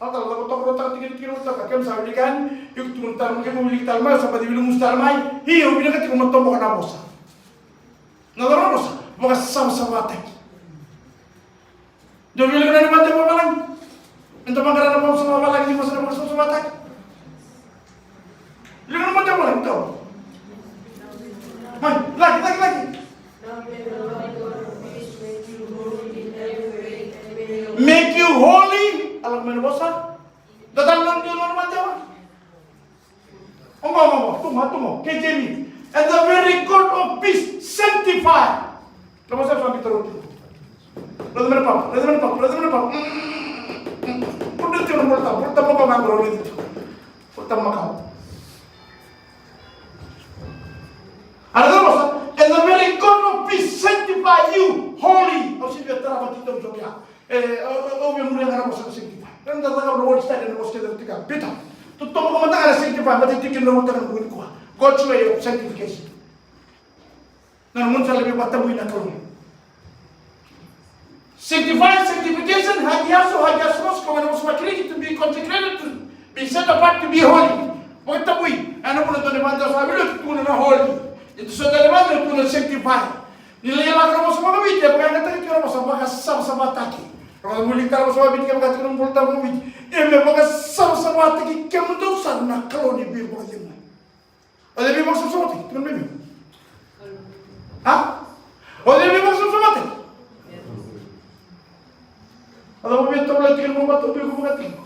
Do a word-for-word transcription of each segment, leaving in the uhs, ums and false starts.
Talatala, cava toka rau taka tiko, tiko rau taka, keimami sa wilika yani, iko tukuna tale mai, keimami wilika tale mai, sa baci wilika musu tale mai, io, vinaka tiko mo toboka na vosa. Na cava na vosa? Vakasavasavataki. Dou wilika na noda Tamada mai valagi. Eda vaqara na vosa mai valagi, ni vosa na vakasavasavataki. Wilika na noda Tamada mai valagi, dou. Mai, laki, laki, laki. Make you holy. A lako mai na vosa. Dou tale na noda Tamada mai valagi. Oqo, oqo, oqo, tu mai, tu mai. K J V. And the very God of peace sanctify. Na vosa sa biuta rau tiko. Raica mai na papa, raica mai na papa, raica mai na papa. Mm, mm, mm, mm. Raica tiko na Volatabu, Volatabu makawa, raica tiko. Volatabu makawa. A raica na vosa, and the very God of peace sanctify you holy. Au sega ni via tarava tiko, au sega ni via. E, au, au, au via muria ga na vosa na sanctify. Eda cakava na word study ena vosa kece tiko. Peter, totoka mada ga na sanctify, baleta tiko na ulutaga nikua. God's way of sanctification. Na nona sa lai vakatabui na Kalou. Sanctify, sanctification, hagiazo, hagiasmos, ko na vosa vaKirisi, to be consecrated, to be set apart, to be holy. Vakatabui. Ena vuna dua na ivakadau sa wili, tukuna na holy. Ena so tale na ivakadau, tukuna na sanctify. Ni lai lako na vosa vakaviti, e vakayagataki tiko na vosa vakasavasavataki. Rau wilika tale na vosa vakaviti, ke vaka tiko na Volatabu vakaviti. E me vakasavasavataki kemudou sara na Kalou ni veivakacegui. O cei veivakasavasavataki? Tukuna mai vei. A? O cei veivakasavasavataki? A cava o via tovolea tiko mo vakatabui iko vakatiko?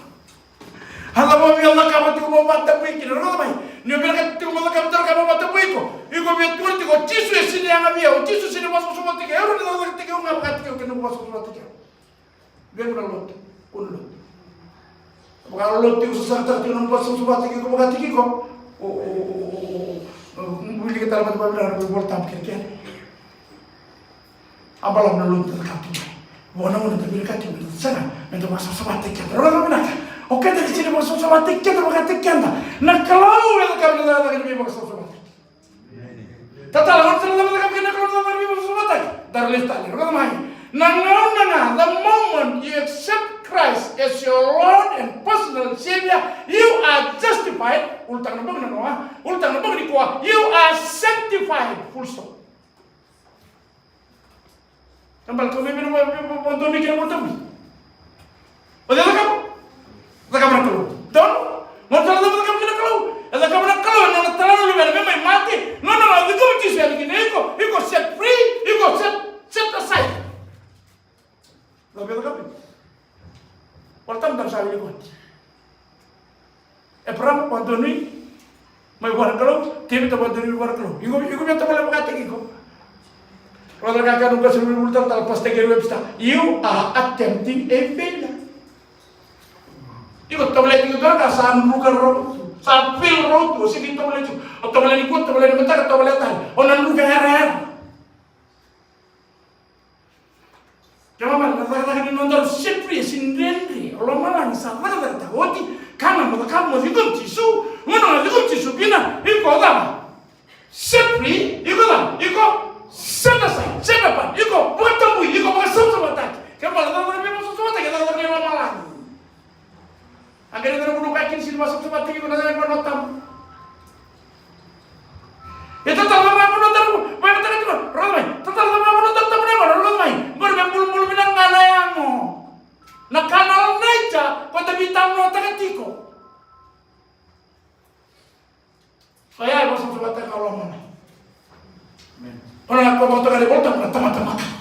A cava o via cakava tiko mo vakatabui kina? Rogoca mai. Ni o via cakava tiko mo cakava tiko mo vakatabui iko. Iko via tukuna tiko o Jisu e sega ni yaga vei au. O Jisu e sega ni vakasavasavataki au. Au na cakacakataki au ga vakatiko kina mo vakasavasavataki au. Vei iko na lotu. Ko na lotu. Vakalotu tiko, sa sagataka tiko na vakasavasavataki iko vakatiko iko. O, o, o, o, o, o, o, wilika tale mada vakavinaka na Volatabu kerekere. A balavu na lotu da cakava tiko mai. Vua na gauna da vinakata tiko mai, da sega, meda vakasavasavataki keda. Rogoca vinaka. O keda ka sega ni vakasavasavataki keda vakataki keda. Na Kalou e cakava na cakacaka ni veivakasavasavataki. Tatala, gauna sa na cakava kina na Kalou na cakacaka ni veivakasavasavataki. Daru lesu tale, rogoca mai. Na gauna ga, the moment you accept Christ as your Lord and personal Savior, you are justified. Ulutaga na bogi nikua, ulutaga na bogi nikua, you are sanctified. Full stop. Kena ibalebale kau mai vei na vakadonui kei na Volatabu. O cei e cakava? Cakava na Kalou. Donu? Gauna sa na cakava, cakava kina na Kalou. E cakava na Kalou ena nona tala na Luvena me mai mate. Nona ga ciqomi Jisu yani kina iko, iko set free, iko set, set aside. Cava e cakava? Volatabu, tabu sa wili koya. Eparama vakadonui mai vua na Kalou, Tevita vakadonui mai vua na Kalou. Iko, iko via tovolea vakataki iko. Rogoca na ka e kaya na Qase ni iVolatabu, Pastor Gary Webster. You are attempting a failure. Iko tovolea tiko ga, sa druka rau tu, sa fail rau tu, o sega ni tovolea tiko. O tovolea nikua, tovolea ni mataka, tovolea tale. O na druka yarayara. Kena ibalebale na cakacaka ni nodaru set free e sega ni dredre. O lomalagi sa cakacakataka oti. Ka ga mo cakava mo ciqomi Jisu. Gauna ga ciqomi Jisu kina, iko cava? Set free, iko cava? Iko set aside, set apart, iko vakatabui, iko vakasavasavataki. Kena ibalebale na cakacaka ni veivakasavasavataki e cakacaka ni lomalagi. A qai raica na vanua o kaya kina sega ni vakasavasavataki iko, na yago ni Yalo Tabu. E tatala cava na vanua tabu, mai na tagata tiko, rogoca mai. Tatala cava na vanua tabu, tabu na yago, rogoca mai. Qori me bulubulu vinaka ga na yago. Na ka na nature, ko da veitalanoataka tiko. Koya e vakasavasavataka o lomana. Amen. Koya na ka e vakatoka ena iVolatabu na tamata makawa.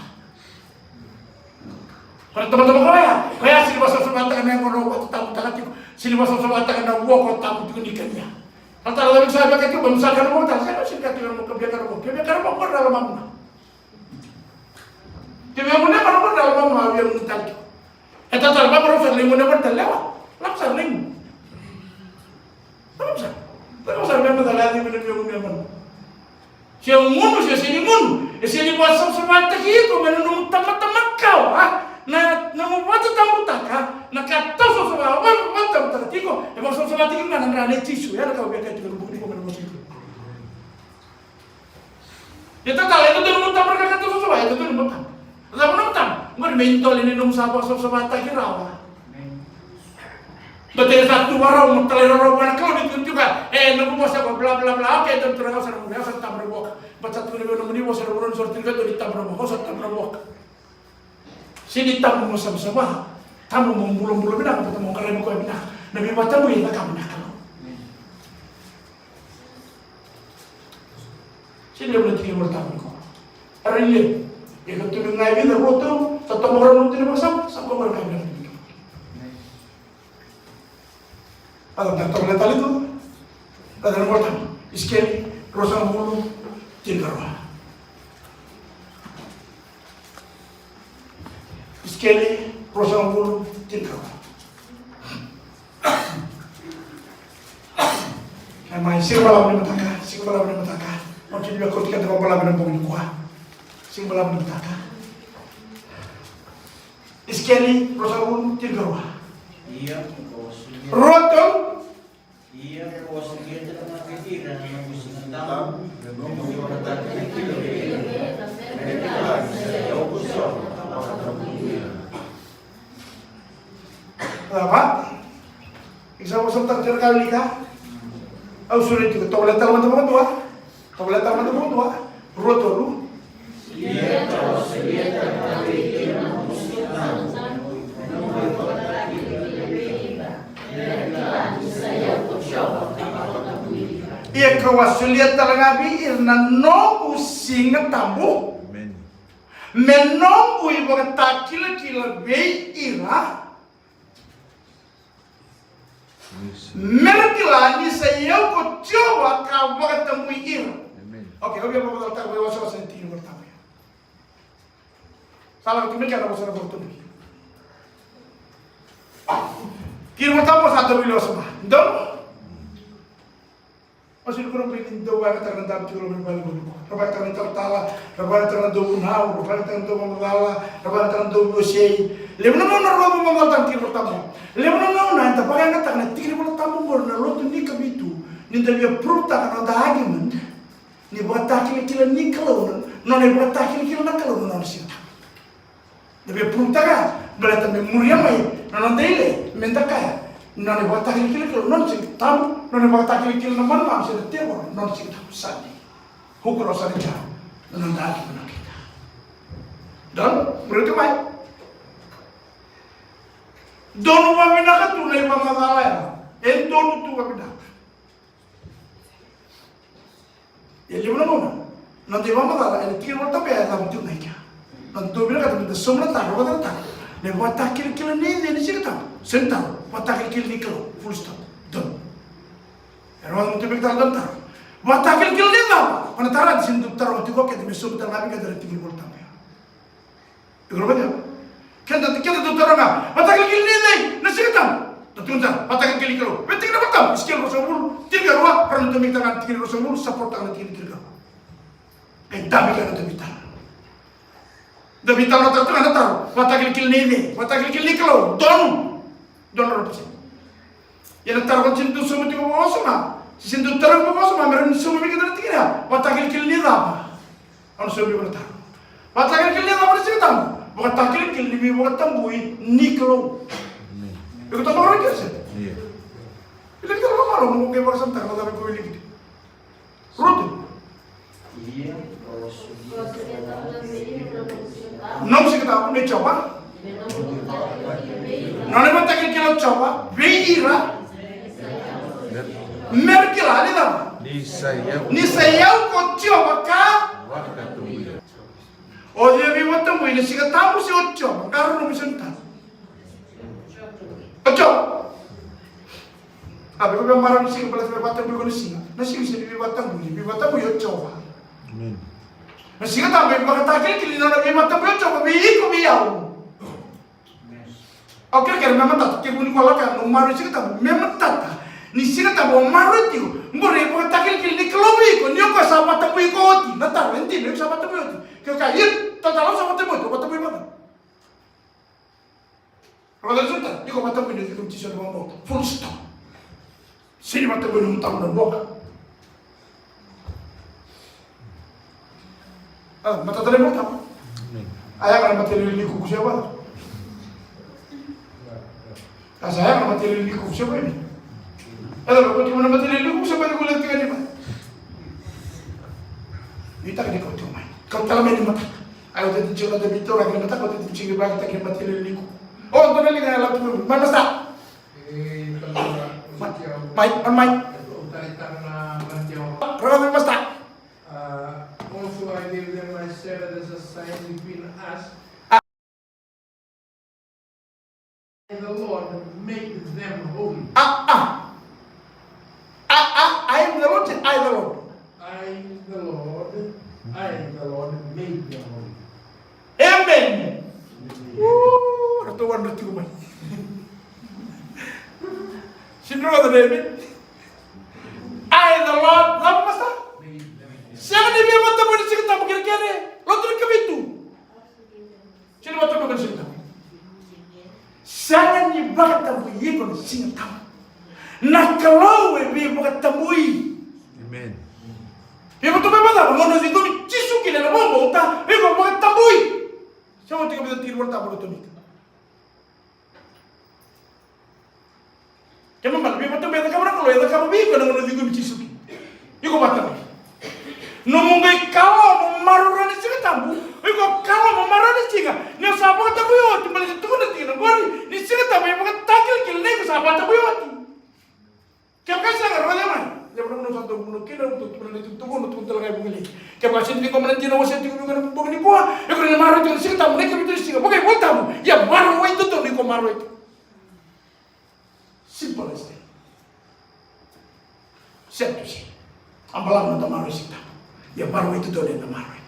Koya na tamata makawa ya, koya sega ni vakasavasavataka na yago o vakatabutaka tiko, sega ni vakasavasavataka na vua o tabu tiko ni kania. Talatala, cava sa via kaya tiko, mo sa kana vakatabutaka, sega ni kaya tiko mo via kana vakatabutaka, via kana vakatabutaka, via kana vakatabutaka. Ke via gunu yaqona, gunu yaqona, via gunu tale tiko. E tatala, vakarogo sara, lai gunu yaqona tale, lewa. Lako sara, lai gunu. Lako sara. Lako sara, via gunu tale, via gunu yaqona. Se o gunu, se o sega ni gunu. E sega ni vakasavasavataki iko mai na nomu tamata makawa, a? Na, na nomu vakatabutaka, na ka tawasavasava, vakatabutaka tiko, e vakasavasavataki iko ga na dra nei Jisu, ya na ka au via kaya tiko ena bogi nikua mai na vosa ni Kalou. Ia tatala, e dodonu mo tabaka na ka tawasavasava, e dodonu mo tabaka. Cava na nomu taba? Qori me idole ni nomu sa vakasavasavataki rawa. Baleta ni sa tu vakarau mo talairawarawa vua na Kalou ni tukuna tiko, e, noqu vosa ko bla bla bla, okay, donu, turaga, au sa na muri, au sa tabu na vuaka. Baleta sa tukuna vei au nomuni vosa ena Vunau ni Soro tinikadua ni tabu na vuaka, au sa tabu na vuaka. Sega ni tabu mo savasava, tabu mo bulabula vinaka, baleta mo qaravi koya vinaka. Na veivakatabui e cakava na Kalou. Sega ni levu na tikina Volatabu nikua. Era levu. Ia ka tukuni ga e vica, rua, tolu, sa tobo qori na tikina vakasama, sa tobo qori na tikina. A, da tovolea tale tu. Da tovolea tale. Isikeli ruasagavulu tinikarua. Isikeli ruasagavulu tinikarua. E mai, siga balavu ni mataka, siga balavu ni mataka. Au kidavaki keda vakabalavu ena bogi nikua. Siga balavu ni mataka. Isikeli ruasagavulu tinikarua. Ia, ko sega. Rua, tolu. Ia, ko sega tale ga vei ira na noqu Siga Tabu, na noqu ivakatakilakila vei ira. Cava? Ni sa vakasamataka tiko na ka e wilika. Au sureti tiko, tovolea tale mada vakadua. Tovolea tale mada vakadua. Rua, tolu. Ia kau a solia tale ga vei ira na noqu Siga Tabu. Amen. Me noqu ivakatakilakila vei ira. Me ra kila ni sa i au ko Jiova ka vakatabui ira. Amen. Okay, au via vakamacalataka vakawasewase na tikina Volatabu ya. Sa lako tu mai kea na vosa na Volatabu. Tikina Volatabu sa dau wili wasoma. Donu? Au sega ni kua ni dau vakayagataka na dabe tiko loma ni vale qo. Ra vakayagataka na italatala, ra vakayagataka na dauvunau, ra vakayagataka na dauvakacala, ra vakayagataka na dauveivosei. Levu na gauna ra vakamacalataka na tikina Volatabu. Levu na gauna eda vakayagataka na tikina Volatabu qori na lotu ni Kavitu, ni da via prove-taka na noda argument ni ivakatakilakila ni Kalou, na nona ivakatakilakila na Kalou na nona Siga Tabu. Da via prove-taka, baleta me muria mai na noda ilai, me da kaya, na nona ivakatakilakila na Kalou na nona Siga Tabu, na nona ivakatakilakila na manumanu se na tevoro na nona Siga Tabu. Sa dei. Huku rawa sara i kea na noda argument na keda. Donu, muria tu mai. Donu vavinaka tu na ivakamacala ya. E donu tu vavinaka. Ia levu na gauna, na noda ivakamacala ena tikina Volatabu ya e cava tiko ga i kea. Na dau vinakata me da sauma na taro, na taro. Na ivakatakilakila ni cei ni Siga Tabu? Sega ni taro. Ivakatakilakila ni Kalou. Full stop. Done. E rawa ni da mai taro na taro. Ivakatakilakila ni cava? Ko na taro, sega ni dau taro tiko keda me sauma tale ga vei keda na tikina Volatabu ya. Iko na vakayagataka. Keda, keda dau taroga, ivakatakilakila ni cei na Siga Tabu? Da tukuna sara, ivakatakilakila ni Kalou. Vei tikina Volatabu, Isikeli ruasagavulu tinikarua, rau na tomika tale ga na tikina ruasagavulu, support-taka na tikina tinikarua. Qai dabe kina na dabe tale. Dabe tale, na taro, na taro. Ivakatakilakila ni cei? Ivakatakilakila ni Kalou. Donu. Donu na rua pasede. Ia na taro, ko sega ni dau sauma tiko vakawasoma, se sega ni dau taroga vakawasoma, me rawa ni sauma vei keda na tikina ya. Ivakatakilakila ni cava? Au na sauma vei iko na taro. Ivakatakilakila ni cava na Siga Tabu? Ivakatakilakila ni veivakatabui ni Kalou. Amen. Iko taura kina se? Io. Iko na taro, mo qai vakasamataka na cava iko wilika. Rua, tolu. Nomu Siga Tabu, me Jiova. Nona ivakatakilakila o Jiova vei ira. Me ra kila ni cava? Ni sa i au. Ni sa i au ko Jiova ka. Vakatabui. O cei e veivakatabui na Siga Tabu, se o Jiova? Qarauna me sa na taro. O Jiova. A, vei iko via marau na siga, baleta me vakatabui iko na siga. Na siga sega ni veivakatabui, veivakatabui o Jiova. Amen. Na Siga Tabu e ivakatakilakila ni nona veivakatabui o Jiova vei iko, vei au. Au kerekere me matata, kevaka ni ko lako yani, o marau Siga Tabu, me matata ni Siga Tabu o marau tiko. Qori e ivakatakilakila ni Kalou vei iko, ni o koya sa vakatabui iko oti. Na taro e dina, o iko sa vakatabui oti. Ke o kaya, io, talatala, au sa vakatabui oti, o vakatabui vata. Rau vakatabui, iko vakatabui na iko, Jisu na vakabauta. Full stop. Sega ni vakatabui na nomu taro na boka. A, matata na iVolatabu. Amen. A, yaga na matata ni kuku se vata. Sa sa yaga na matailalai ni kuku se mai. E cava ko tiko na matailalai ni kuku se mai ko leti ga ni mai. Ni taka ni ko tiko mai. Kau tala mai ni mataka. Ai o teti tiko na teti tiko na mataka o teti tiko ni baki taki matailalai ni kuku. O dona liga ya la tu mai masta. Mai, mai, mai. Raga mai masta. Uh, also, I gave them my Sabbath as a sign between us. The Lord made them holy. Ah, ah. Ah, ah, I am the Lord, I the Lord. I, the Lord, I, the Lord, made them holy. Amen. Ooh, ratou vana tiko mai. Sindro the David. I, the Lord, the Master. Sega ni via vakatabui ni Siga Tabu kerekere. Lotu ni kavitu. Sega ni vakatabui ni Siga Tabu. Sega ni vakatabui iko na Siga Tabu. Na Kalou e via vakatabui. Amen. Via vakatabui vakacava? Gauna o ciqomi Jisu kina na vakabauta, via vakatabui. Sega ni tiko vei iko tiko na Vola Tabu na Tomika. Kena ibalebale, via vakatabui e cakava na Kalou, e cakava vei iko ena gauna o ciqomi Jisu kina. Iko vakatabui. Nomu qai kalawa mo maroroya na Siga Tabu, iko kalawa mo maroroya na siga. Ni o sa vakatabui oti, baleta e tukuna tiko qori ni Siga Tabu e ivakatakilakila ni iko sa vakatabui oti. Kevaka sega, rogoca mai. Levu na vanua sa dau vanua kina, dau tukuna na itukutuku, dau tukuna tale ga e vuqa na levu. Kevaka sega ni ciqoma na dina au wasea tiko vei iko ena bogi nikua, iko na maroroya tiko na Siga Tabu, na ikavitu ni siga, vaka iVola Tabu, ia maroroi dodonu iko maroroi tiko. Simple as that. Sad to say. A balavu na noda maroroi Siga Tabu. Ia maroroi dodonu ena maroroi.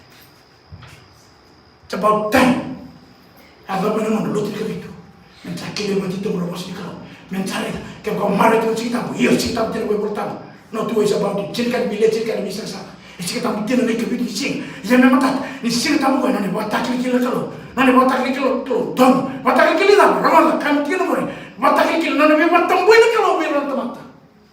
It's about time. A cava mai na gauna lotu ni kavitu. Me da sa kilai vata tiko na vosa ni Kalou. Me da sa raica. Kevaka o maroroi tiko na Siga Tabu. Io, Siga Tabu dina qo e Vola Tabu. No two ways about it. Sega ni ka ni village, sega ni ka ni veisaqasaqa. E Siga Tabu dina na ikavitu ni siga. Ia me matata ni Siga Tabu qo e nona ivakatakilakila na Kalou. Nona ivakatakilakila na Kalou. Donu. Ivakatakilakila na cava? Rogoca, ka me tiko na qori. Ivakatakilakila na nona veivakatabui na Kalou vei ira na tamata.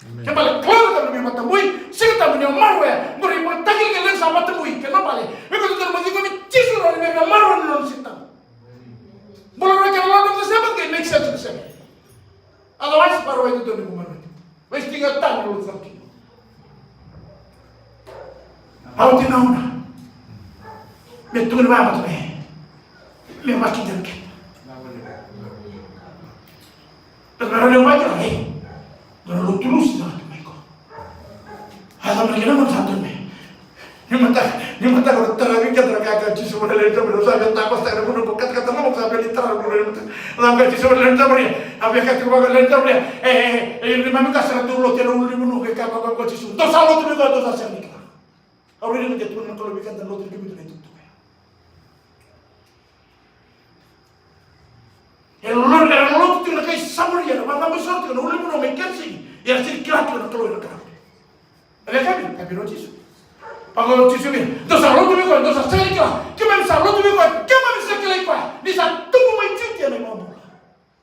Amen. Kena ibalebale Kalou na Kalou ni veivakatabui, Siga Tabu ni o maroroya, qori ivakatakilakila ni sa vakatabui, kena ibalebale. Vei koya dodonu mo ciqomi Jisu, rawa ni via maroroya na nona Siga Tabu. Bula rawa kina na Lord of the Sabbath, qai make sense of the Sabbath. Otherwise, maroroi dodonu mo maroroi. Wasting your time, Lord, thank you. Au tinauna. Me tukuna vakamatata me. Me vakidina keda. Dua na rau lewa mai kina, e. Dua na lotu lusi na tu mai ko. A sa mani kina mo sa tu mai. Ni mata, ni mata ko tara ni kata ka ka Jisu mo na le tabu sa ka ta ko sa na mo ko kata kata mo sa ka ni tara mo na mata. Na ka Jisu mo na le tabu ni. A be ka tu ko le tabu ni. E, e, e, ni mami ka sa tu lo te lo ni mo ke ka ko ko Jisu. Dou sa lotu ni ko, dou sa sega ni ka. Au raica na kena tukuna na Kalou vei keda na lotu ni kemitu na itukutuku ya. Era lotu, era lotu tiko na kai Samaria, era vakacabo sara tiko na ulunivanua mai Kerisini, era sega ni kila tiko na Kalou era Kalou. E vei kemuni, e vei ira o Jisu. Vaka o Jisu vei, dou sa lotu vei koya, dou sa sega ni kila, keimami sa lotu vei koya, keimami sa kilai koya, ni sa tubu mai Jutia na iVakabula.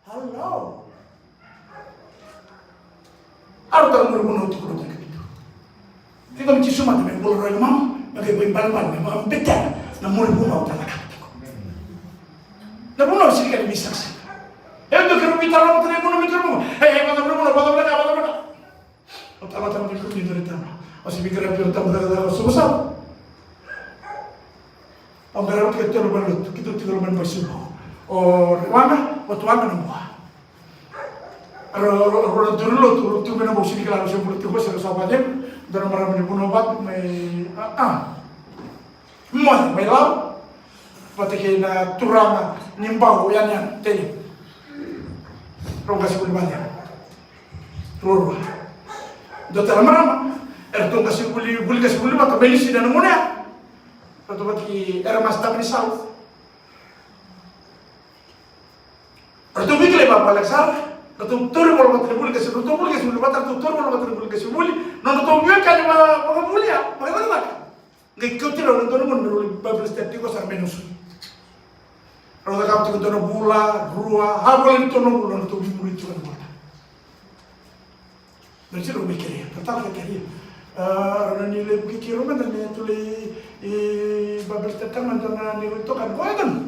Hello. Aro tara muri vunau tiko na takavitu. Tiko me Jisu mata me bula roi na mama, me kai bai balbal, me mama betena, na muri vunau tara ka tiko. Na vunau sika ni misaksa. E do kero mi tara mata na vunau mi tara vunau. E, e, mata vunau, mata vunau, mata vunau. O tala tala mai kuni dore tala. O si mi kere piro tala tala tala suku sa. O qara uti ke tolo mai lotu, keitou tiko mai mai suku. O Rewaqa, o Tuwaqa na bua. Ro, ro, ro, ro, duri lotu, ro tu mai na bau si ni kila, ro se bula tiko, se ro sa vale, dona marama ni vunau vatu, mai, a, a. Moce mai Lau vata kei na turaga ni Bau, Yanuyanu, Tele. Rau qasenivuli vata. Ruarua. Dua tale na marama, eratou qasenivuli, vuli qasenivuli vata mai Lisina na gauna ya. Ratou vata kei era masitaka ni South. Ratou veikilai vakavaleka sara. Ratou tauri vola vata ni vuli qasenivuli, ratou vuli qasenivuli vata, ratou tauri vola vata ni vuli qasenivuli. Nodratou veiwekani vakavuli ya, vakacakacaka. Qai kauti rau na dua na gauna na rau lai Bible study tiko sara mai Nausori. Rau cakava tiko dua na vula, rua, a, vula ni tolu na vula, na tou veimuri tiko na vula. Na rau mai kerea, talatala ka kerea. A, rau na ni lai vuki keirau mada me tou lai, e, Bible study tale mada na ni rau toka na koya tale.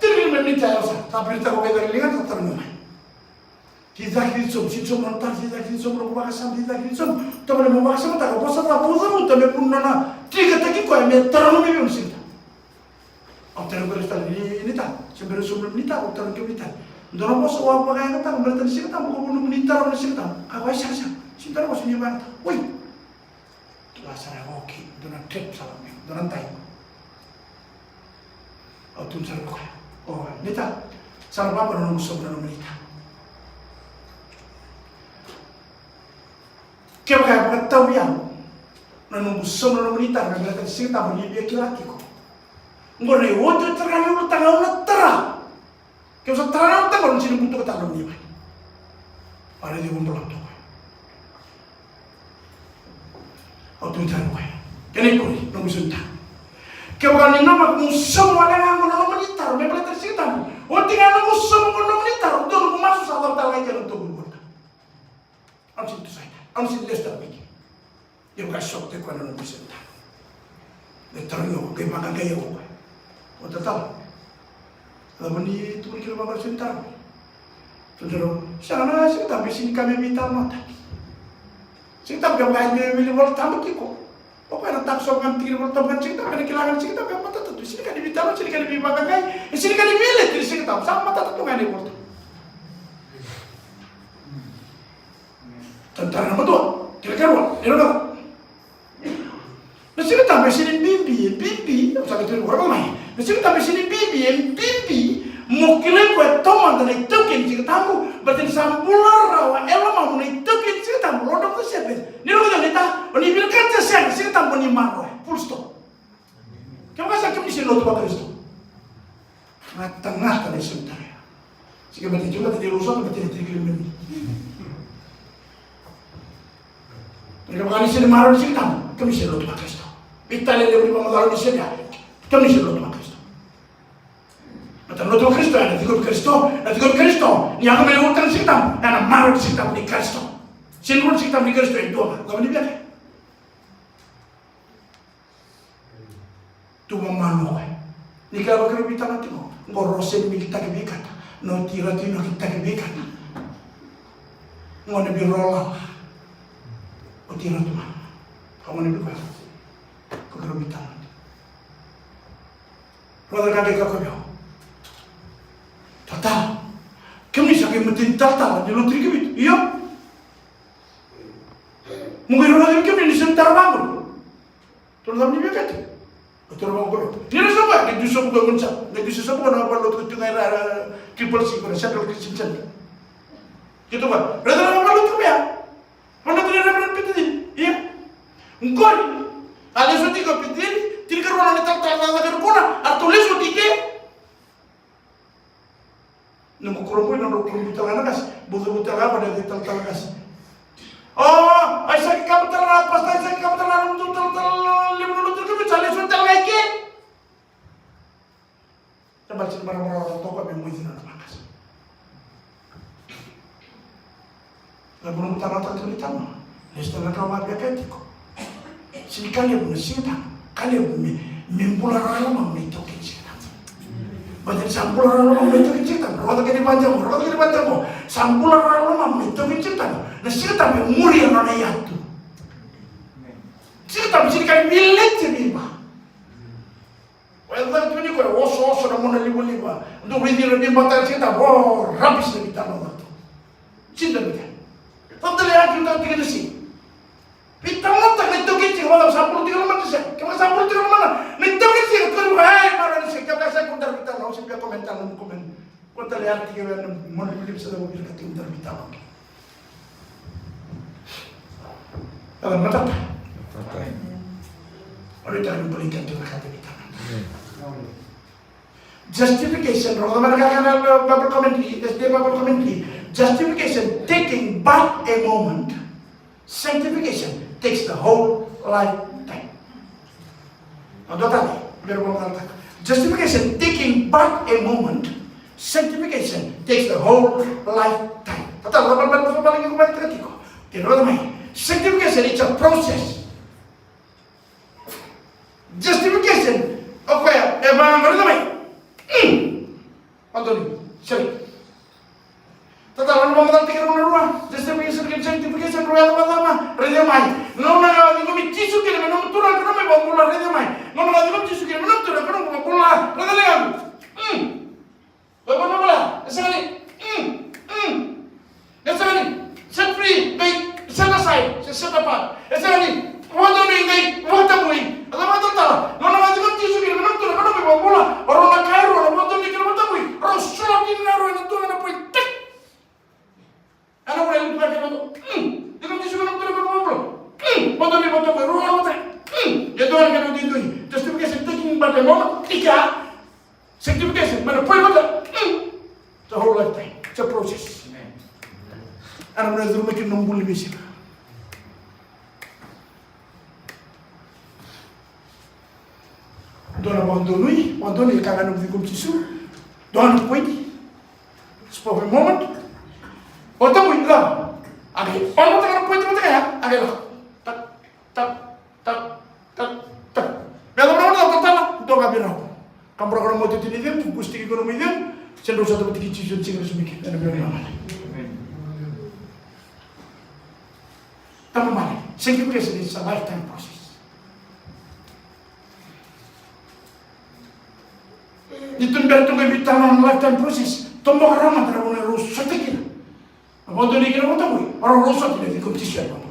Tini na miniti ya sa. Sa biritaka o koya e cake na ligana, sa tarogi mai. Cicaki Cicomu, Cicomu na taro, Cicaki Cicomu na noqu vakasama, Cicaki Cicomu. Tomani mo vakasamataka, vosa cava o cavuta me vunau na trigger-taki koya me taroga mai vei au na Siga Tabu. Au tarogi koya tale, ni, ni ta, se bera sobu na miniti, au tarogi kemuni tale. Dua na vosa au a vakayagataka baleta na Siga Tabu, ko vunau ni taroga na Siga Tabu. Ka koya sara sara, Siga Tabu, vosa ni vakayagataka. Oi. Tukuna sara, okay, dua na trap sara mai, dua na dai. Au tukuna sara vei koya, o, ni ta, sa na vaqo na noqu sauma na nomuni ta. Kevaka e vakatau au na noqu sauma na nomuni ta, me baleta na Siga Tabu ni via kila tiko. Qo na iotioti sara ga ni ulutaga au na tara. Keu sa tara na ulutaga, au na sega ni butuka tale na nomuni vale. Au na cegu balavu toka. Au tukuna tale vei koya. Kena ikuri, noqu isau ni taro. Kevaka ni nanuma meu sauma wale ga qo na nomuni taro me baleta na Siga Tabu, oti ga noqu sauma qo na nomuni taro, dua noqu masu, sa cava tale ga i kea na noqu tokoni qo. Au na sega ni toso tale, au na sega ni lesu tale mai ke. Ia au qai sota tiko ena noqu isau ni taro. Me tarogi au, qai vaqaqai au o koya. O tatau. Cava ni tukuna kina vaqo na isau ni taro? Tukuna, sega, na Siga Tabu e sega ni ka me veitalomataki. Siga Tabu kevaka e me wili Vola Tabu tiko, o koya na takoso ga na tiki ni Vola Tabu, na Siga Tabu, ena kila ga na Siga Tabu e matata tu. E sega ni ka ni veitalanoa, e sega ni ka ni veivaqaqai, e sega ni ka ni veileti ni Siga Tabu, sa matata tu ga ena iVola Tabu. Tara na matua, kena ikarua, e rau. Na Siga Tabu e sega ni bibi, e bibi, au sa qai tukuna vakarogo mai. Na Siga Tabu e sega ni bibi, e bibi mo kilai koya taumada na itaukei ni Siga Tabu, baleta ni sa bula rawa e lomamu na itaukei ni Siga Tabu, Lord of the Sabbath. Ni rogoca ni ta, o ni vinakata se sega, Siga Tabu o ni maroroya. Full stop. Kevaka sa kemuni se lotu vaKarisito. Gatagata na isau ni taro ya. Sega, baleta ni rau sa, baleta ni rau sa, baleta ni rau sa. Kevaka ni sega ni maroroi na Siga Tabu, kemuni sega ni lotu vaKarisito. Veitalia levu ni vakamacala ni sega, kemuni sega ni lotu vaKarisito. Baleta na lotu vaKarisito, na tiko vaKarisito, na tiko vaKarisito. Ni yaco mai na ulutaga ni Siga Tabu, na maroroi na Siga Tabu ni Karisito. Sega ni rua na Siga Tabu ni Karisito, e dua ga. Cava ni via kaya? Tu vakamalua o koya. Ni kila vakarovi tana tiko. Qo rau sega ni militaki vei kata. Na oti rau tu na kitaki vei kata. Qo na vei rau lala. Oti rau tu mana. Ka qo na vei koya. Vakarovi tana tiko. Rau ka qai kaya vei au, talatala, kemuni sa qai mateni talatala ni lotu ni Kavitu. Io. Mo qai rau na cava kemuni ni sa tara vaqo. Toro cava ni via kaya tiko. O toro vaqo. Ni ra sa vaqo, qai dusia vaqo, qai dusia vaqo na valenilotu tu ga era, era Triple C, ko na Central Christian Center. Keitou vaqo. Raica na valenilotu vei ya. Valenilotu ni Reverend Peter Dean. Ia. Qori. A lesu oti ko Peceli, tinikarua na nona italatala na cakacaka, a ratou lesu oti ke. Nomu kurabui, nodrau kurabui tale ga na qase, butubutu tale ga, vaka na italatala qase. O, Aisake Kaba tale ga, Pastor Aisake Kaba tale ga, nomutou italatala levu na lotu, sa lesu oti tale ga i ke. Na bale sini marau rawa toka me moici na nona qase. Na vuna butana na tatu ni tama. Lesu tale na ka au via kaya tiko. Sini ka levu na Siga Tabu. Ka levu me, me bula rawa na lomamu na itaukei ni Siga Tabu. Baleta ni sa bula rawa na lomamu na itaukei ni Siga Tabu. Rogoca kece mada qo, rogoca kece mada qo. Sa bula rawa na lomamu na itaukei ni Siga Tabu. Na Siga Tabu e muria na nona iyatu. Siga Tabu sini ka ni village vei ba. O yacana tiko ni koya, osooso na mona livaliva. Dou raici ira na veibataki Siga Tabu, o, rabisi na veitalanoa tu. Sini da veitalanoa. Sa dau laki na tikina si. Veitalanoataka na itaukei ni siga, vaka sa bula tiko na mata siga. Kevaka sa bula tiko na mata, na itaukei ni siga, tukuna vua, e, marama ni siga, kevaka sa iko dara veitalanoa, au sini via comment tale na nomu comment. Ko tale ya tiko vei na mona livaliva sa dau veitalanoa tiko dara veitalanoa. Ela matata. Matata. Ora ita ni buli ka tu na ka te veitalanoa. Justification, rogoca mada na ka na Bible commentary, S D A Bible commentary. Justification taking but a moment. Sanctification takes the whole lifetime. Au dua tale, bera vou na tale. Justification taking but a moment. Sanctification takes the whole lifetime. Tata, la bala bala bala bala ni kumari tiko. Ke rogoca mai. Sanctification, it's a process. Justification, o koya e vaqori mai. Mm. Antonio, sere. Tata, rau na vakamacala tiko rau na rua. Justification kei sanctification, rau yaco vakacava? Raica mai. Gauna ga o ciqomi Jisu kina me nomu Turaga ka nomu iVakabula, raica mai. Gauna ga o ciqomi Jisu kina me nomu Turaga ka nomu iVakabula, raica levu. Mm. Vakabula, e sega ni. Mm. Mm. E sega ni set free, qai set aside, se set apart. E sega ni vakadonui qai vakatabui. A cava na talatala? Gauna ga o ciqomi Jisu kina me nomu Turaga ka nomu iVakabula, o rau na ka e rua, na vakadonui kei na vakatabui. Rau solo kina na rua ena dua na point. Tek. Ena vuna e lutu ga kina dua. Mm. Ciqomi Jisu kina me nomu Turaga ka nomu iVakabula. Mm. Vakadonui, vakatabui, rau rua na vata. Mm. E dua na kena duidui. Justification taking but a moment. Ika. Sanctification, mai na point vata. Mm. It's a whole lifetime. It's a process. Amen. Ena vuna e curu mai kina nomu bula ni veisiga. Dua na vakadonui, vakadonui e ka ga nomu ciqomi Jisu. Dua na point. Just for a moment. Vakatabui, cava? A qai, o na vata ga na point vata ga ya, a qai lako. Tak, tak. Tak, tak, tak. Me yacova na gauna cava, talatala? Dua ga vei rau. Kaburaka na mata ni cegu, kusi tiko na mai cegu, se drau sa tavati kei Jisu ena siga lesu mai kina, ena veiyalayalati. Tamamale, sanctification is a lifetime process. Ni tu ni bera tu qai veitalanoa na lifetime process, toboka rawa mada na vanua rau sota kina. Na vakadonui kei na vakatabui, o rau rau sota kina vei competition na vakatabui.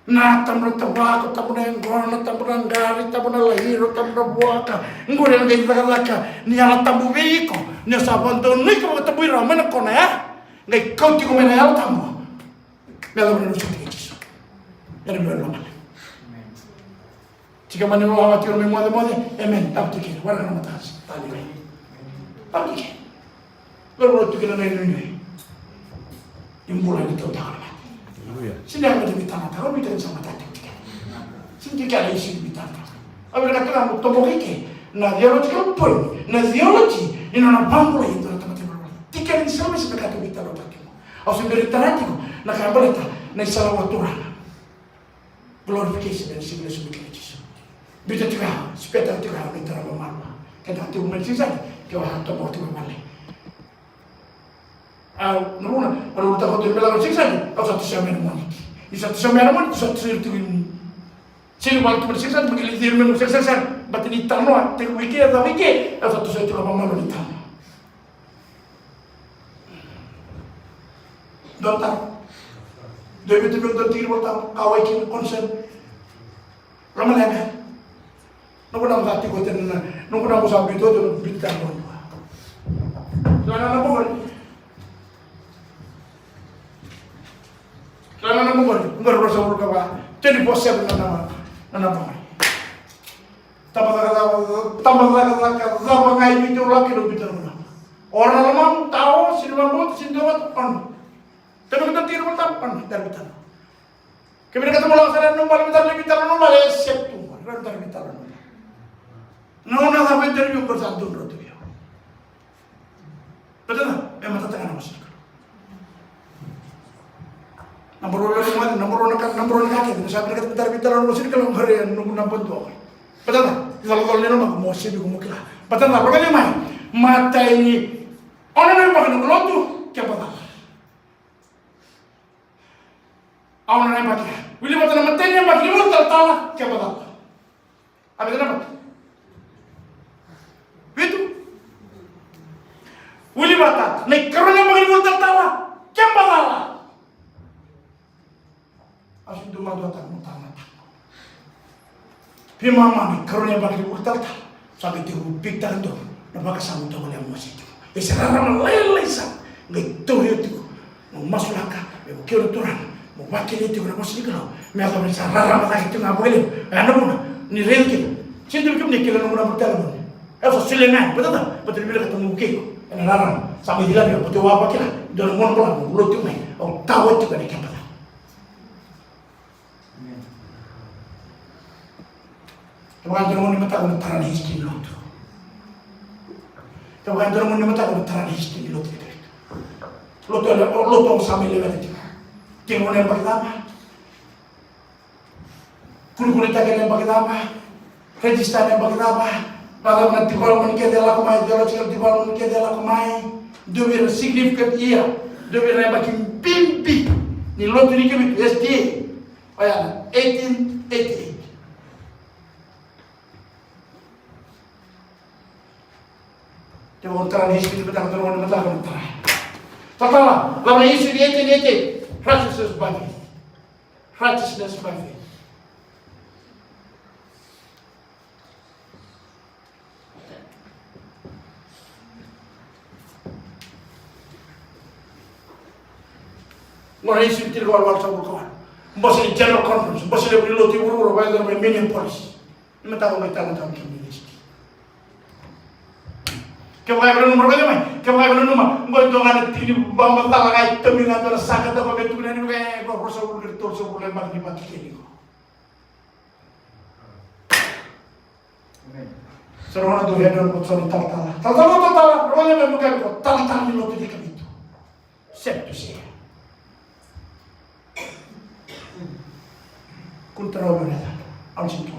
Na tabu na tavako, tabu na yaqona, tabu na qari, tabu na lairo, tabu na vuaka. Qori ena qai cakacaka ni Yalo Tabu vei iko. Ni o sa vakadonui ka vakatabui rawa mai na kona ya, qai kauti iko mai na Yalo Tabu. Me yacova na nomu sota kei Jisu. Ena veiyalayalati. Tiko mani loloma tiko na mai mocemoce. Amen. Tabu tiko kina. Waraka na mataka. Tani mai. Tabu tiko kina. Loloma tiko kina na inuinui. Ni bula ni tautaka na mate. Aleluya. Sini yaga mate ni tamata. Au mita ni sa mata tiko kina. Sini tiko kina isi ni tamata. Au vinakata ga mo toboka i ke na theological point. Na theology ni nona vakabulai e dua na tamata i valu. Tiko kina ni sa mai sa vinakata mo veitalanoataka tiko. Au se bera ni tara tiko na ka e baleta na isala vakaturaga. Glorification ena siga lesu mai kina o Jisu. Biuta tiko ya, sipeta tiko ya na itara vakamalua. Keda tiko mai na siga sani, ke o a toboka tiko vale. Au, na vuna, au na ulutaka tu me lako na siga sani, au sa toso mai na moniti. Ni sa toso mai na moniti, sa toso tiko i. Sega ni vale tu mai na siga sani, me qai lai ciri mai na siga sani. Baleta ni talanoa, tiko wiki, e ca wiki, au sa toso tiko vakamalua ni talanoa. Dua taro. Dua vei iratou meu dua tiki ni Volatabu, ka wai kina concern. Loma leqa. Noqu naba sa tiko tiko na, noqu naba sa biuta oti, noqu biuta tiko. Kila na naba qori. Kila na naba qori. Qori ruasagavulu ka va. Twenty-four seven na naba. Na naba mai. Tabacakacaka, tabacakacaka cava ga e vica, au lako kina, au biuta na nomu naba. O na lomamu, tao, sini vakabauta, sini dua vata, ono. Kevaka e tiko na iVolatabu, ono, daru veitalanoa. Kevaka e tiko na iVolatabu, daru veitalanoa, e sega tu, daru veitalanoa. Na gauna cava e interview, ko sa dua na tu vei au. Baleta na, e matata ga na vosa ni Kalou. Naba rua na ka, naba rua na ka, naba rua na ka kece, na sa vinakata me daru veitalanoa na vosa ni Kalou, qori e nomu naba dua. Baleta na, icolacola ni lomaqu mo sivi, mo kila. Baleta na, vakaevei mai, matai ni ono na yabaki noqu lotu, keba cala. Ono na yabaki. Wili vata na matai ni yabaki ni vula talatala, keba cala. A vica na yabaki? Vitu. Wili vata na ikarua ni yabaki ni vula talatala, keba cala. Au sa dau maduataka mo tara na taro. Veimama na ikarua ni yabaki ni vula talatala, sa qai tekivu pikitaka donu na vakasama au tovolea mo wasea tiko. E se rarama lailai sara, qai tauri au tiko. Mo masulaka, me vukei au na Turaga, mo vakilai tiko na vosa ni Kalou. Me yacova ni sa rarama cake tiko ga vakalevu. Oya na vuna ni raici kina. Sega ni dua vei kemuni e kila na nomu naba ni talevoni. Au sa solia ga yani, baleta na, baleta ni vinakata mo vukei iko ena rarama. Sa mai cilavi au, baleta au a vakila e dua na gauna balavu au lotu tiko mai, au tawa tiko ena keba cala. Kevaka e dua na gauna ni mataka, na tara na history ni lotu. Kevaka e dua na gauna ni mataka, na tara na history ni lotu. Lotu, lotu au sa mai lewena tiko. Tiko na yabaki cava? Kunekunetaki ena yabaki cava? Register ena yabaki cava? Vakacava na development kece e lako mai, theological development kece e lako mai. Dua vei ira na significant year, dua vei ira na yabaki bibi ni lotu ni Kavitu, S D A. Oya na eighteen eighty-eight. Kevaka o tara na history ni mataka, tara na mataka, tara. Tatala, lako na history ni eighteen eighty-eight. Righteousness by faith. Righteousness by faith. Qo na isi tiko walu walu sa vuka walu. Bose ni General Conference, bose levu ni lotu i vuravura, vakayacori mai Minneapolis. Ni mataka qo e tau na tau kina ni list. Kevaka e vakananuma, raica mai. Kevaka e vakananuma, qo e dua ga na tiki ni vamacala ga e tauni ga dua na saka tau me tukuna ni vaka e qo ruasagavulu kei na tolusagavulu e maka ni vatu keli qo. Sa rau na dau raica na vosa ni talatala. Talatala, talatala, rau na mai muka ko talatala ni lotu ni Kavitu. Sep tu se. Kunta rau na raica. Au ni sini tu.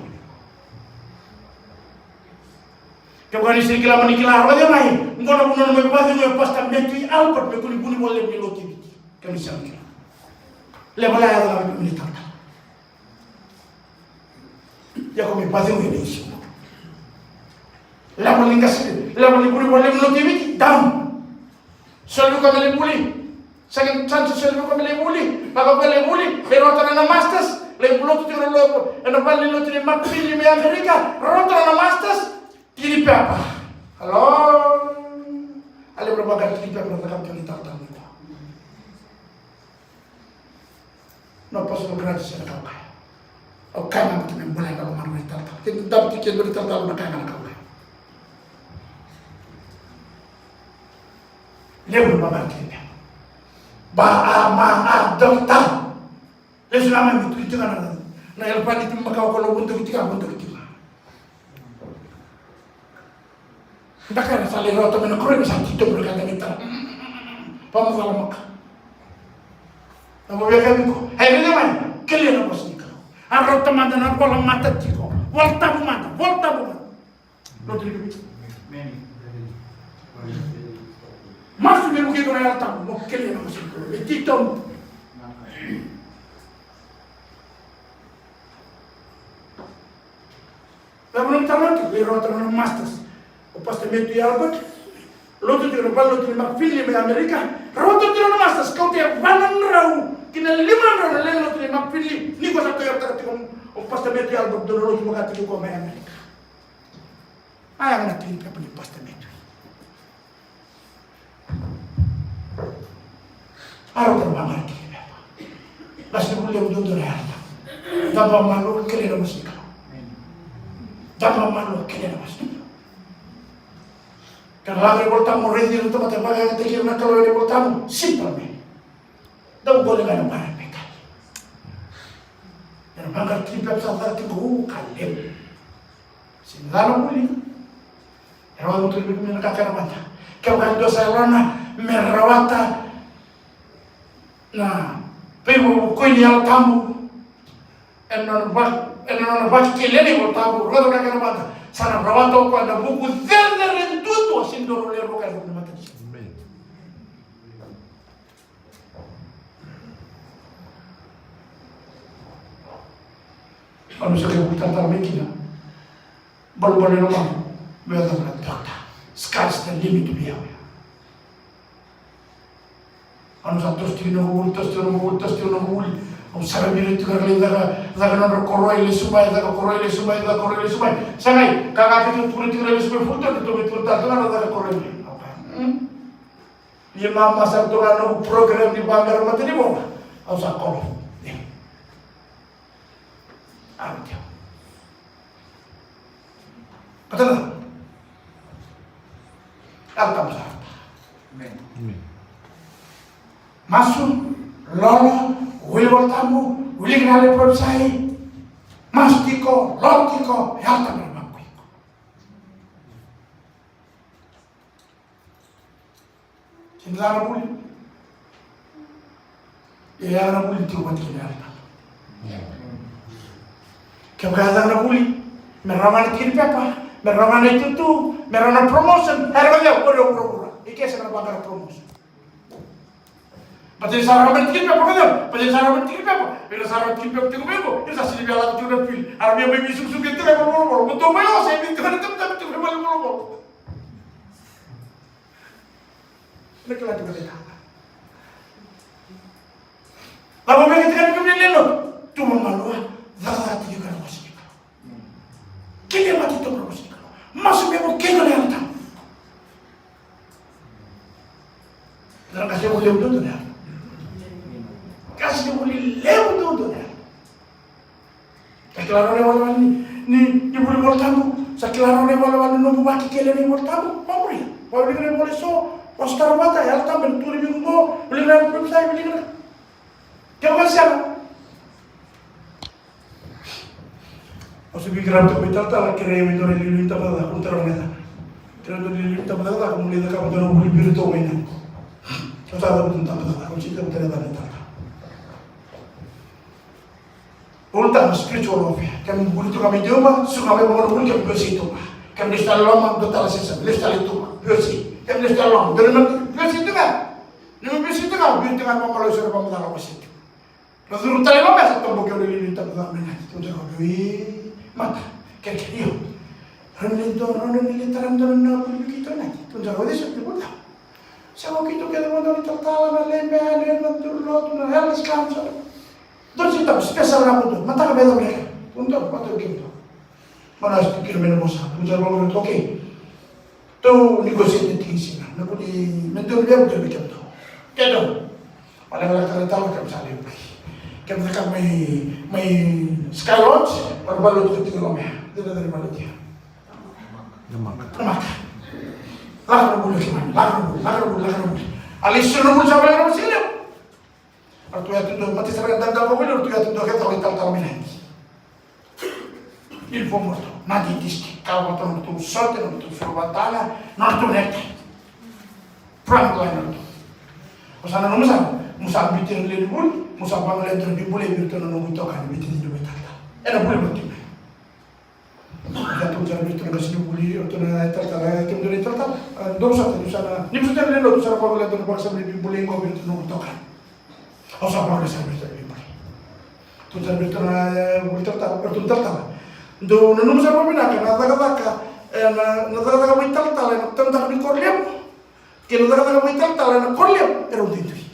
Kevaka ni sini kila mani kila, raica mai. Qo na vuna na mai vacegu o Pastor Matthew Albert me kua ni vunivola levu ni lotu i Viti. Kevaka ni sini kila. Levu la yaco na vuni talatala. Ia ko me vacegu ena isi. Level ni qase, level ni vuli, vuli, vuli, vuli, down. Soli vei koya me lai vuli. Second chance, soli vei koya me lai vuli. Lako vei lai vuli, lai rawata na masters, lai lotu tiko na lotu, ena vale ni lotu ni Mark Finley mai Amerika, rawata na masters, tiki ni pepa. Hello? A levu na vaqara tiki ni pepa na cakava tiko na italatala ni koya. No personal grudges ena ka au kaya. Au kaya ga vata me bula ena loma ni talatala. Ke dau davo tiko e dua na talatala na kaya ga na ka au kaya. Levu na vavaki e beba. Ba a ma a dau tau. Lesu na mai me tu tiko na na elefante tu makawa ko lo vunduki tiko, vunduki tiko. Dakai na sa lai rawata mai na koro ni sa titobu na ka da ni tara. Vamacala maka. Na vaveka viko. Ai raica mai. Kelia na vosa ni Kalou. A rawata mada na vola mata tiko. Vola tabu mada. Vola tabu mada. Lotu ni Kavitu. Masu me vukei iko na Yalo Tabu. Mo kelia na vosa ni Kalou. Me titobu. Vei vanua tale tu, lai rawata na masters. O Pastor Matthew Albert, lotu tiko na vale lotu ni Mark Finley mai Amerika, rawata tiko na masters, kauta e va na drau ki na lima na drau na lewe ni lotu ni Mark Finley, ni ko sa toyarutaka tiko o Pastor Matthew Albert, dua na lotu vaka tiko ko mai Amerika. A yaga na tiki ni pepa ni Pastor Matthew. A rau tara vaqara tiki ni pepa. Qase ni vuli levu duadua na yalo. Cava malu, kerea na vosa ni Kalou. Dabe malua kece na wasana. Ka laga iVolatabu mo raici ira na tamata e vakayagataki ira na Kalou ena iVolatabu. Simple man. Dau gole ga na bara e Betani. Era vaqara tiki pepa sa caka tiko, u ka levu. Sega ni cala vuli. Era vaqara tiki pepa me na kakana mada. Kevaka e dua sa yalona me rawata na veivuke ni Yalo Tabu. Ena nona va, ena nona vakekeli ena iVolatabu, rogoca na kena mata. Sa na rawata o koya na vuku cecere duadua, sega ni dua na lewe rua ka e vuku na matanisiga. Amen. Au na sa qai vuku talatala mai kina. Balubale na lomaqu me yacova na doctor. Sky's the limit vei au ya. Au na sa toso tiko na noqu vuli, toso tiko na noqu vuli, toso tiko na noqu vuli. Au sa via tiko na lai caka, caka nodra koroi, lesu mai, caka koroi, lesu mai, caka koroi, lesu mai. Sa qai, ka ka keitou tukuna tiko na lesu mai, full time keitou via tukuna tale tu ga na caka koroi mai. Au kaya, hmm? Ia mama sa tu ga na noqu program ni vaqara mata ni vola. Au sa call off. Ia. Au tiko. Kata na. Yalo Tabu sa rauta. Amen. Amen. Masu, lolo, wili Volatabu, wili kina le prophesy. Masu tiko, lolo tiko, Yalo Tabu na maku iko. Sega ni caka na vuli. Ia, e yaco na vuli tiko vata kei na Yalo Tabu. Kevaka e yaco na vuli, me rawa ga na tiki ni pepa, me rawa ga na itutu, me rawa na promotion, e rawa ga o ira e vuravura. I ke sega na vaqara promotion. Baleta ni sa rawa ga na tiki ni pepa, baleta ni sa rawa ga na tiki ni pepa. Ira sa rawa na tiki ni pepa tiko mai qo, ira sa sega ni via lako tiko na pili. Era via mai veisukusuku tiko e valenivolavola. Baleta mai o sa e vei tiko na tamata tiko e valenivolavola. Na kila tiko na ka. Lako mai ka tiko na kemuni na lewe ni lotu. Tu vakamalua, cakacaka tiko na vosa ni Kalou. Kerea mada tu na vosa ni Kalou. Masu me vukei iko na Yalo Tabu. Na qase vuli levu duadua na Yalo. Qase vuli levu duadua na Yalo. Sa kila rawa na iwalewale ni, ni, ni vuli Volatabu. Sa kila rawa na iwalewale ni nomu vakekeli ena iVolatabu. Vamuria. Vavilika na ivola eso. Vakasotara vata, Yalo Tabu ena tukuni vei iko qo. Wilika na prophesy, wilika na. Kevaka sega. Au sa veiqaravi tiko mai talatala, kerei au e dua na iliuliu ni tabacakacaka, au tara mai cake. Kerei au e dua na iliuliu ni tabacakacaka, meu lai cakava dua na vuli vei iratou mai na. Au sa cavuta na tabacakacaka, au sa cavuta na yacana talatala. Ulutaga spiritual warfare. Kemu vuli tu ga mai Dewa, suka mai vakanovuli, kemu biusi tu ga. Kemu lesu tale loma, dua tale session, lesu tale tu ga, biusi. Kemu lesu tale loma, dua na biusi tu ga. Ni biusi tu ga, biusi tu ga, vakamalua, so na vakamacala, biusi tu. Na curu tale loma, sa tobo keu na lili tale ga mai na. Tukuna sara vei mata. Kerekere, io. Rau ni dua, rau ni lai tara dua na vuli vei keitou na. Tukuna sara vei so tu ga. Sa o keitou kece vata na talatala, na lebe, na, na turaga lotu, na elders council. Dua sa tau special na kutu, mataka me yacova na ka. Kutu, mataka me yacova. Mana sa tu kina me na vosa. Kutu sa vakavuta, okay. Tou negotiate na tiki ni siga. Na kuni, me dua na levu, dua na kemudou. Kemudou. Wale wale tale tale, kemu sa levu. Kemu sa ka mai, mai Sky Lodge, wale wale tu tiko lomea. Dua na levu, dua na levu. Namaka. Lako na bula kemami, lako na bula, lako na bula, lako na bula. Ali suru na bula sa wale na bula sila. Ratou yatu dua, mate sara ga dau dau wale, ratou yatu dua kece, ratou talatala mai Nadi. Inform ratou, Nadi district, ka ratou na ratou sote, na ratou suru vata, na ratou nete. Front line ratou. Mo sa nanuma sara, mo sa biuti na lewe ni vuli, mo sa vagolea dua na veibulai vei iratou na noqu itokani, veitacini, veitalatala. Ena vuli vata mai. Sa tukuna sara vei iratou na qasenivuli, o iratou na italatala, kemudou na italatala. A, dou sota, dou sa na, ni sota na lewe, dou sa na vakavoleka, dou na vakasama ni veibulai qo vei iratou na noqu itokani. Au sa vakavoleka sara vei iratou na veibulai. Tukuna sara vei iratou na, e, vuli talatala, o iratou na talatala. Dou nanuma sara vakavinaka na cakacaka, e, na, na cakacaka vakaitalatala ena taudaku ni koro levu. Kei na cakacaka vakaitalatala ena koro levu, e rau duidui.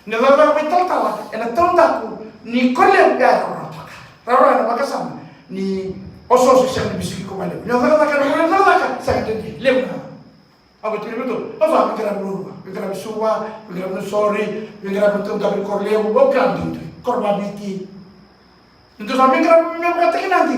Na cakacaka vakaitalatala ena taudaku ni koro levu, e rawarawa toka. Rawarawa ena vakasama ni osooso, sega ni vesuki iko vakalevu. Na cakacaka ena koro levu, cakacaka sega ni duidui, levu na. Au vei tu na veitou, au sa veiqaravi ruarua, veiqaravi Suva, veiqaravi Nausori, veiqaravi na taudaku ni koro levu, au qaravi duidui, koro vaviti. Ni tou sa veiqaravi me vakataki Nadi.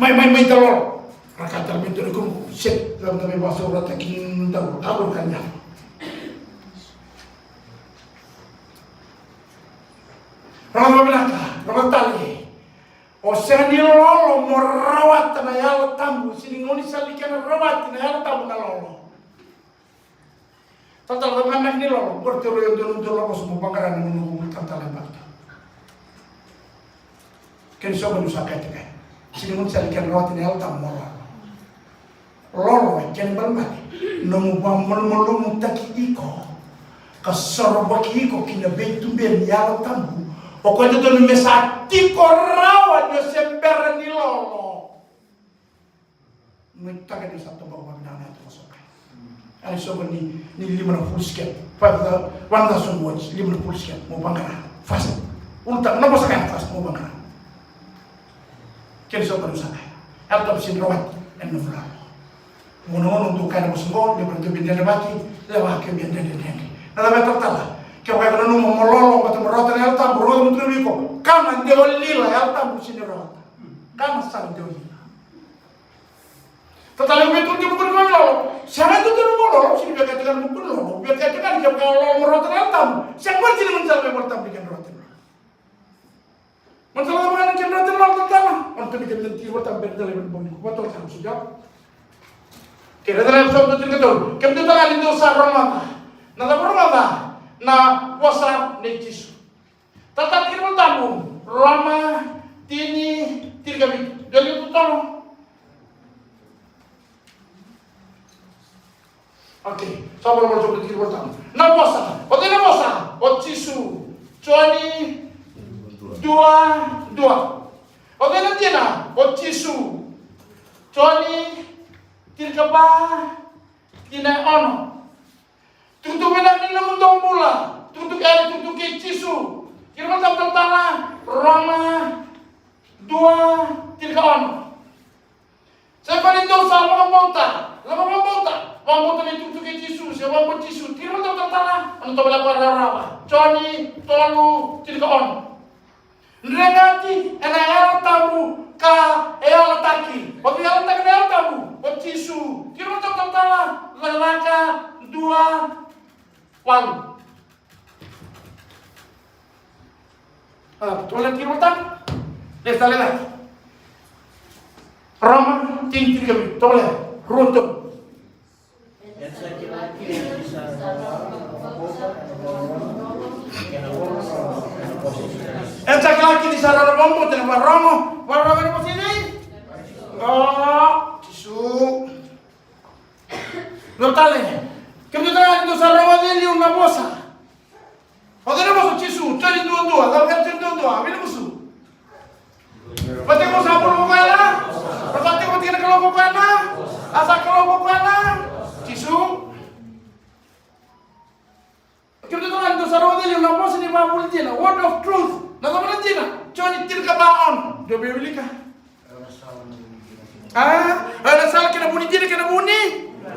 Mai, mai, mai, da lolo. Ra kaya tale mai dua na ikurubu, se, da, da mai vakasaurataki, da, da, da, da. Rogoca vinaka, rogoca tale. O sega ni lolo mo rawata na Yalo Tabu, sega ni gauna ni sa lai kena rawati na Yalo Tabu na lolo. Talatala, cava ga na inaki ni lolo? Qori tiko e dua na dua na vosa mo vaqara ni gauna qo, talatala, e bata. Kena soqo niu sa kaya tiko, sega ni gauna ni sa lai kena rawati na Yalo Tabu mo lolo. Lolo e kena ibalebale nomu vakamalumalumutaki iko ka sorovaki iko ki na veituberi ni Yalo Tabu. O koya e dodonu me sa tiko rawa ni o se bera ni lolo. Nuitaka ni sa toba vakavinaka na yatu vakasoqo. Ena soqo ni, ni lima na full scan. Five thou-, one thousand words, lima na full scan. Mo vaqara. Fast. Ulutaga, na vosa kaya fast, mo vaqara. Kena soqo niu sa kaya. Yalo Tabu sega ni rawati ena nomu lolo. Mo na gauna dou kaya na vosa oqo, levu na dou via dredrevaki, levu na dou via dredredredre. Na cava e talatala? Kevaka iko nanuma mo lolo, baleta mo rawata na Yalo Tabu, rogoca mo tukuna vei iko. Kana, dewa lila, Yalo Tabu sega ni rawata. Kana sara, dewa lila. Talatala, au via tukuna tiko vei iko na lolo. Sega ni dodonu mo lolo, sega ni via kaya tiko ga na vuku ni lolo. Via kaya tiko ga ni kevaka o lolo mo rawata na Yalo Tabu. Sega ni dodonu mo lolo, mo rawata na Yalo Tabu. Mo na lako mai na kena rawati na lolo, talatala. O na tukuna vei keda na tiki ni Volatabu, bera ni da laiva na bogi nikua, talatala, sa dua. Ke raica na Efeso dua, tinikatolu. Kemudou talatala, ni dou sa rogoca. Na cava rogoca? Na vosa nei Jisu. Talatala, tiki ni Volatabu, Roma tini, tinikavitu. Dua, tolu. Okay, sa volavola tiko na tiki ni Volatabu. Na vosa, o cei na vosa? O Jisu. Joni dua, dua. O cei na dina? O Jisu. Joni tinikava, tikina e ono. Tukutuku vinaka ni nomudou bula. Tukutuku, e, tukutuku kei Jisu. Tiki ni Volatabu, talatala, Roma dua, tinikaono. Sa i koya ni dou sa vakabauta, sa vakabauta, vakabauta na itukutuku kei Jisu, se vakabauti Jisu, tiko na talatala, o na tovolea koya rawarawa. Joni tolu, tinikaono. Dregati ena Yalo Tabu ka e yalataki. O cei e yalataka na Yalo Tabu? O Jisu. Tiko na talatala, Cakacaka dua, walu. A, tovolea tiko na Volatabu. Lesu tale ga. Roma tini, tinikavitu, tovolea. Rua, tolu. E sa kila kina ni sa rau na vakabauta ena vakarogo, vakarorogo ena vosa nei. O Jisu. Dua tale. Kemudou talatala, ni dou sa rogoca e liu na vosa. O cei na vosa? O Jisu. Joni dua, dua. Cava kaya Joni dua, dua? Vei na vosa. Vata kei na vosa, a bula ko koya na. Vata kei na Kalou ko koya na. A sa Kalou ko koya na. Jisu. Kemudou talatala, ni dou sa rogoca e liu na vosa ni vakavuvuli dina, word of truth. Na cava na dina? Joni tinikava, ono. Dou via wilika. A, ena sala kei na vu ni dina kei na vu ni.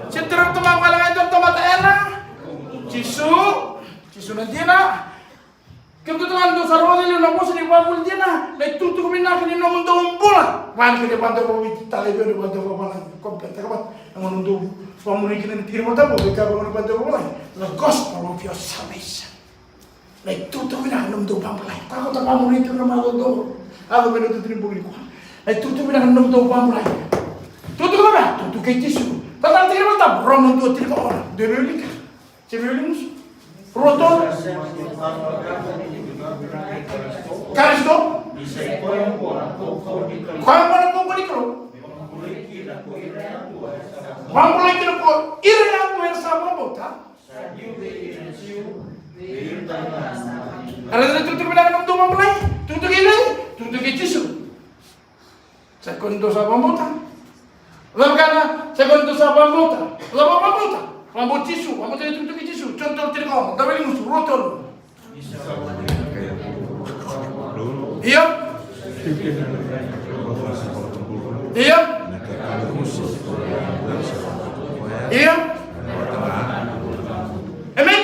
Sega ni tiko na tamata vale ga e dua na tamata ena. Jisu. Jisu na dina. Kemudou talatala, ni dou sa rogoca e liu na vosa ni vakavuvuli dina, na itukutuku vinaka ni nomudou bula. Vani kei na vakadavaviti tale vei na vakadavaviti. Kompletaka vata. Na nomudou vakamuri kina na tiki ni Volatabu, vei keda na vakadavaviti. The gospel of your salvation. Na itukutuku vinaka ni nomudou vakabulai. Koya ko ta vakamuri tu na macawa dodonu. A, me na itukutuku ni bogi nikua. Na itukutuku vinaka ni nomudou vakabulai. Tukutuku vinaka, tukutuku kei Jisu. Talatala, tiki ni Volatabu, Roma dua, tinikaono. Dou wilika. Se vei wilika musu. Rua, tolu. Karisito. Koya gona na kaukauwa ni Kalou. Vakabulai kina ko ira yadua era sa vakabauta. Era sa itukutuku vinaka ni nomudou vakabulai. Tukutuku i cei? Tukutuku i Jisu. Sa i koya ni dou sa vakabauta. Cava kaya? Sa i koya ni dou sa vakabauta. Cava vakabauta? Vakabauti Jisu. Vakabauta na itukutuku i Jisu. Joni tolu, tinikaono. Dou wilika musu. Rua, tolu. Io. Io. Io. Amen.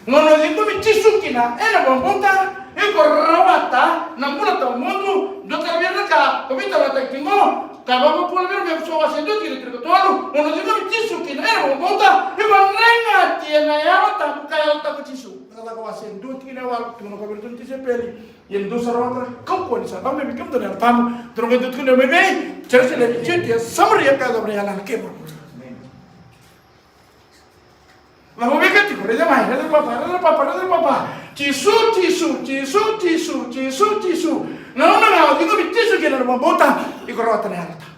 Gauna o ciqomi Jisu kina, ena vakabauta. Io, Iko rawata na bula tawamudu, dua tale vei ira na ka ko veitalanoataki tiko qo, ka vakabula vei ira me so wase dua tikina tinikatolu, o na ciqomi Jisu kina ena vakabauta, iko draiga ti ena Yalo Tabu ka yalataka ko Jisu. Cakacaka wase dua tikina e walu, tukuna ko vei iratou na tisaipeli, ia ni dou sa rawata na kaukauwa ni sa cava mai vei kemudou na Yalo Tabu, dou na qai dau tukuna mai vei, Jerusalemi, Jutia, Samaria, ka yacova na yalayala kei vuravura. Cava beka tiko, raica mai, raica na papa, raica na papa, raica na papa. Jisu, Jisu, Jisu, Jisu, Jisu, Jisu. Gauna ga o ciqomi Jisu kina ena vakabauta, iko rawata na Yalo Tabu.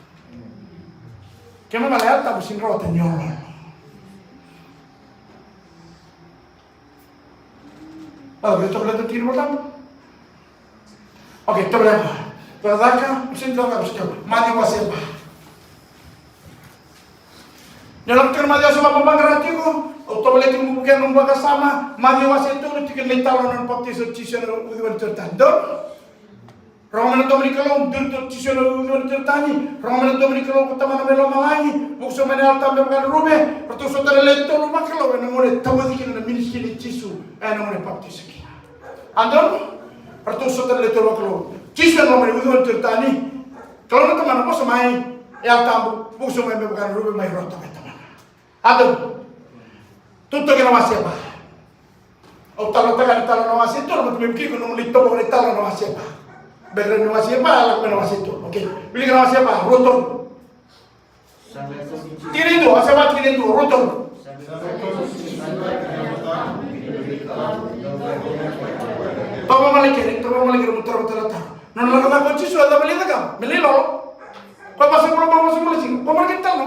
Kena ibalebale na Yalo Tabu sega ni rawata ni o lolo. Au via tovolea tiko na iVolatabu. Okay, tovolea. Cakacaka, sega ni cakacaka, sega ni cakacaka. Maciu wase va. Ni lako tiko na Maciu wase va, mo vaqara tiko, au tovolea tiko mo vukea na nomu vakasama, Maciu wase tolu, tiko na italanoa ni papitaiso o Jisu ena uciwai ni Joritani. Donu? Rogo mai na domo ni Kalou, duri tu o Jisu ena uciwai ni Joritani. Rogo mai na domo ni Kalou ko Tamana mai lomalagi, vuku sobu mai na Yalo Tabu me vaka na ruve. Ratou sota na le tolu vakalou ena gauna e tauyavu kina na ministry nei Jisu, ena gauna e papitaiso kina. A donu? Ratou sota na le tolu vakalou. Jisu ena loma ni uciwai ni Joritani. Kalou na Tamana vosa mai, Yalo Tabu vuku sobu mai me vaka na ruve mai rota mai Tamana. A donu? Tou toki ena wase va. Au talanoataka na italanoa wase tolu, baleta me vukei iko na nomu lai toka na italanoa wase va. Baleta na wase va e lako mai na wase tolu. Okay. Wilika na wase va, rua tolu. Tikina e dua, wase va tikina e dua, rua tolu. Toka mai na kere, toka mai na kere, mo taroga tale na taro. Nona lako cake o Jisu, a cava e lai cakava? Me lai lolo. Ko a vasagavulu, ko a vasagavulu na siga, ko a mai na kere tale na.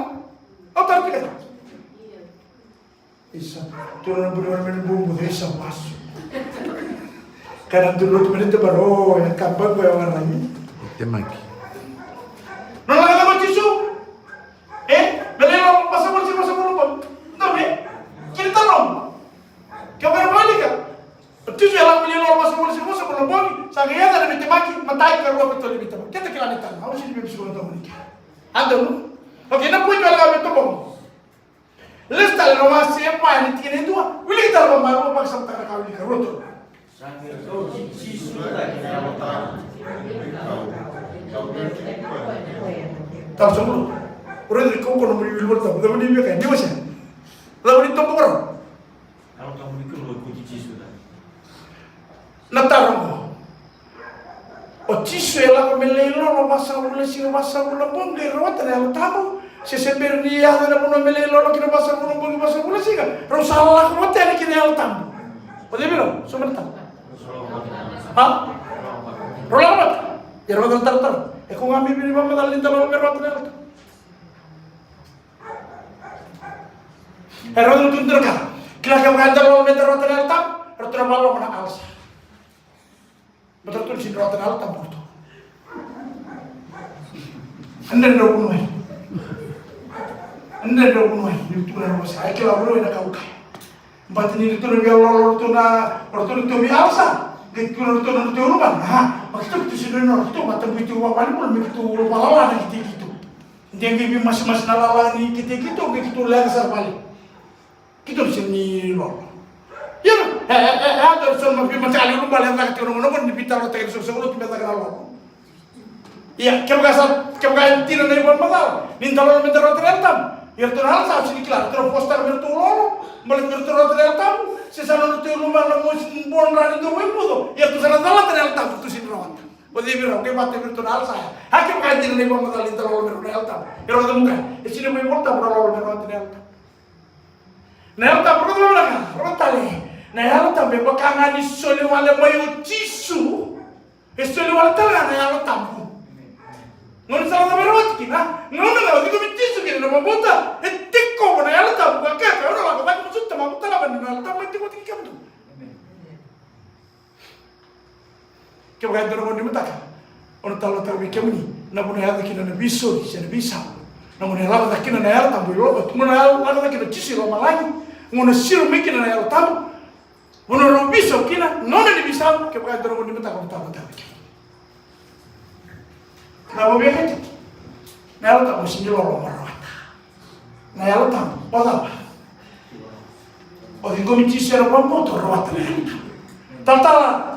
Au taro tiko. Isa, turaga na buli wale mai na bubu, isa vasu. Kana dulu tu mai na tebaro, ya kaba ko ya warani. Temaki. Nona lako cake o Jisu. E, me lai lolo, vasagavulu, vasagavulu, vasagavulu. Donu, e? Kena italanoa. Ke o kere wilika. O Jisu e lako me lai lolo, vasagavulu, vasagavulu, vasagavulu na bogi. Sa qai yaco na veitemaki, matai, karua, katolu na veitemaki. Keda kila na italanoa, au sega ni via biuta na domo ni kere. A donu? Okay, na point e lako me tobogi. Lesu tale na wase va ena tikina e dua. Wilika tale vakamalua, vakasamataka na ka wilika, rua tolu. Talo sobu. O raica ni kaukaua na nomuni wili Volatabu. Cava ni via kaya? Ni wasea. Cava ni tobogi rau? Na taro qo. O Jisu e lako me lai lolo vasagavulu na siga, vasagavulu na bogi, qai rawata na Yalo Tabu. Se se bera ni yaco na vanua me lai lolo kina vasagavulu na bogi, vasagavulu na siga, rau sa lako vata yani kina Yalo Tabu. O cei vei rau? Sauma na taro. A? Rau lako vata. Ia rau vata na taratara. E kau ga mai vei na ivakamacala ni da lolo me rawata na Yalo Tabu. E rau tu dua na ka. Kila, kevaka eda lolo me da rawata na Yalo Tabu, ratou na vakaloloma na ulcer. Baleta ratou sega ni rawata na Yalo Tabu ratou. Eda dau vunau. Eda dau vunau. Ni tu na vosa. E kila vunau na ka au kaya. Baleta ni ratou na via lolo, ratou na, ratou na tauvi ulcer. Qai tu na ratou na ratou luvana. Ha, ma keitou, keitou sega ni, ratou matabui tu vavali, me keitou vakalala na keitou. De qai veimasimasi na lala ni keitou, keitou, keitou leqa sara vale. Keitou sega ni lolo. Ia, e, e, e, e, a dou sa na veimataqali ulubale e caka tiko na gauna qo ni veitalanoataki na soqosoqo lotu me caka na lolo. Ia, kevaka sa, kevaka e dina na ivakamacala ni da lolo me da rawata na Yalo Tabu. Ia ratou na ulcer sa sega ni kila, ratou na force-taka me ratou lolo, baleta me ratou rawata na Yalo Tabu. Se sa na ratou loma na mosi ni bodrani dou veibuco. Ia ratou sa na calata na Yalo Tabu, ratou sega ni rawata. O cei vei rau, kevaka e vei ratou na ulcer ya. A kevaka e dina na ivakamacala ni da lolo me rawata na Yalo Tabu. E rawata muka, e sega ni mai Volatabu na lolo me rawata na Yalo Tabu. Na Yalo Tabu, rawata na ka, rawata tale. Na Yalo Tabu, e vaka ga ni soli wale mai o Jisu. E soli wale tale ga na Yalo Tabu. Gauna sa rawata mai rawata kina, gauna ga o ciqomi Jisu kina na vakabauta, e tiko na Yalo Tabu, ka kaya, au na lako cake, au na suta, au na lako cake, na Yalo Tabu, e tiko vata kei kemudou. Kevaka e dua na gauna ni mataka, au na talanoataka vei kemuni na vanua e yaco kina na veisoli se na veisau. Na gauna e lako cake kina na Yalo Tabu i loma, na gauna e lako cake kina o Jisu i lomalagi, na gauna e siro mai kina na Yalo Tabu. Vanua rau veisau kina, gauna ni veisau, kevaka e dua na gauna ni mataka, au na talanoataka vei kemuni. Na vavega tiko. Na Yalo Tabu sega ni lolo mo rawata. Na Yalo Tabu, o cava? O ciqomi Jisu ena vakabauta, o rawata na Yalo Tabu. Talatala,